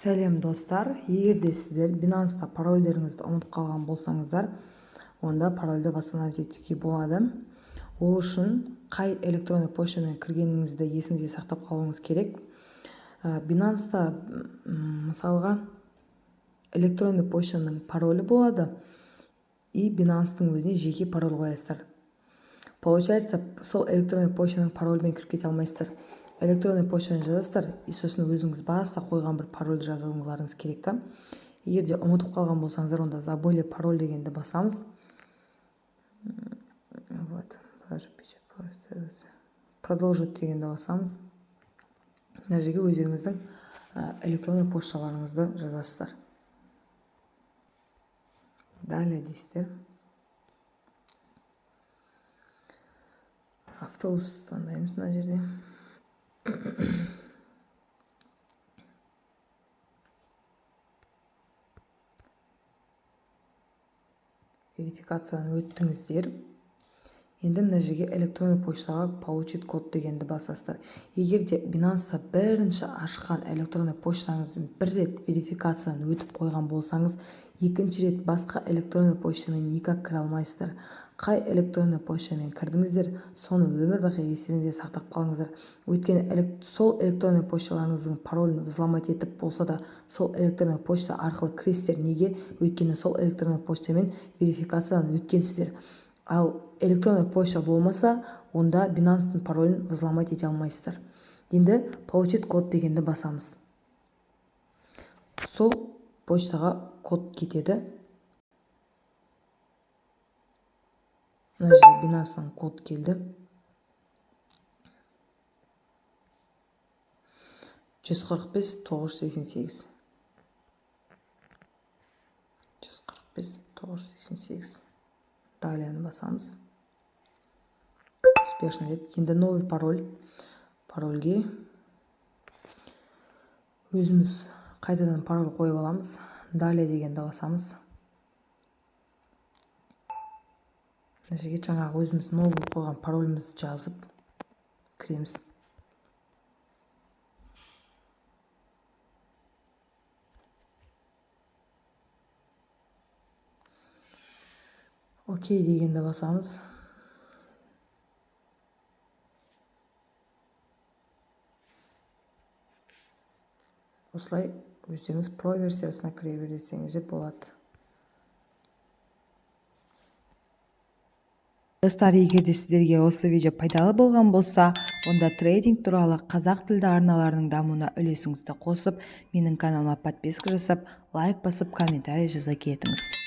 Сәлем, достар! Егер де сіздер Binance'та парольдеріңізді ұмытып қалған болсаңыздар, онда парольді восстановить етуге болады. Ол үшін қай электронный почтамен кіргеніңізді есіңізде сақтап қалуыңыз керек. Binance'та, мысалға, электронный почтаның паролі болады и Binance'тың өзіне жеке пароль қоясыздар. Получается, сол электронный почтаның паролімен кіріп кете алмайсыздар. Электронный почтаны жазасыздар и сосын өзіңіз баста қойған бір парольді жазуларыңыз керек та. Егер де ұмытып қалған болсаңыздар, онда «Забыли пароль» дегенді басамыз. Вот, «Продолжить» дегенді басамыз. Мына жерге өздеріңіздің электронный почталарыңызды жазасыздар. «Далее» дейсіздер. Автобусты таңдаймыз мына жерде. Верификациядан өттіңіздер. Енді мына жерге, электронный почтаға «Получить код» дегенді басасыздар. Егер де Binance'та бірінші ашқан электронный почтаңызбен бір рет верификациядан өтіп қойған болсаңыз, екінші рет басқа электронный почтамен никак кіре алмайсыздар. Қай электронный почтамен кірдіңіздер, соны өмір бақи естеріңізде сақтап қалыңыздар. Өйткені сол электронный почталарыңыздың паролін взломать етіп болса да, сол электронный почта арқылы кіресіздер. Неге? Өйткені сол электронный почтамен верификациядан өткенсіздер. Ал электронный почта болмаса, онда Binance'тың паролін взломать ете алмайсыздар. Енді «Получить код» дегенді басамыз. Сол почтаға код кетеді. Мына жерге Binance'тан код келді: 145 988. 145 988. Далее басамыз. Успешно деді. Енді новый пароль. Парольге өзіміз қайтадан пароль қойып аламыз. «Далее» дегенді басамыз. Мына жерге жаңағы өзіміз новый қойған паролімізді жазып кіреміз. «Окей» дегенді басамыз. Осылай өздеріңіз про версиясына кіре берсеңіз де болады. Достар, егер де сіздерге осы видео пайдалы болған болса, онда трейдинг туралы қазақ тілді арналарының дамуына үлесіңізді қосып, менің каналыма подписка жасап, лайк басып, комментарий жаза кетіңіз.